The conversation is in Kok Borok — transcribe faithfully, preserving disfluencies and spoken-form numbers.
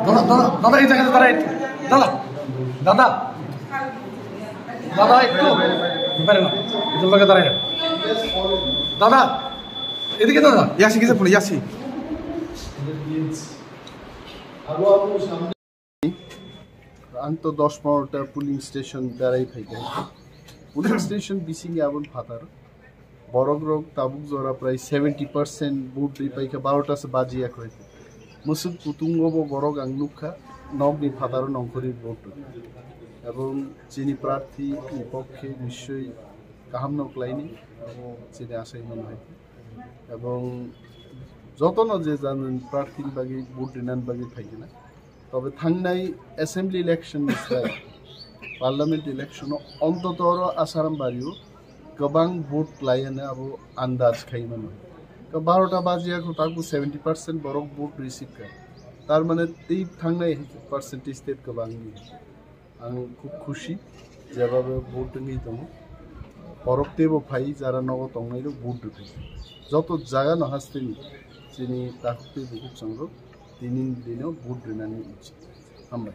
দাদা, দাদা, দাদা, এই জায়গাতে দাঁড়াই একটু। দাদা, দাদা, দাদা, একটু। বেরো না। একটু লোকে দাঁড়াই। দাদা, এদিকে দাদা। Yasi kisa phone, yasi. Ang to dos pondro ta polling station berai phaikha. Polling station bisingni aboni phatar borok rok tabuk jora prai seventy percent vote rwi paikha, barota se baji yakhwlai. Musuk kutungo bo borok ang nukha, nokni phataro nongkhorwi vote rwi. Ebong chini prarthi ni pokkhe nischoi kaham no khlaini, abo chini asai mano hai. Ebong jotono je janani prarthi ni bagwi vote rinani bagwi phaikha na. Tobe thangnai assembly election ni slai parliament election o ontoto oro Asaram bario kwbang vote lai hwnwi abo andaj khai mano. To barota bajiya kho taku seventy percent borok vote receive kha. Tar mane tei thangnai percentage tei kwbang ni. Ang khub khushi jeba be vote wngwi tongo. Borok teibo phai jara nogo tongnai rok vote rwphai. Joto jaga no hasteni chini takhuk tei bukhuk chwng rok tini dino vote rwnani uchi. Hambai.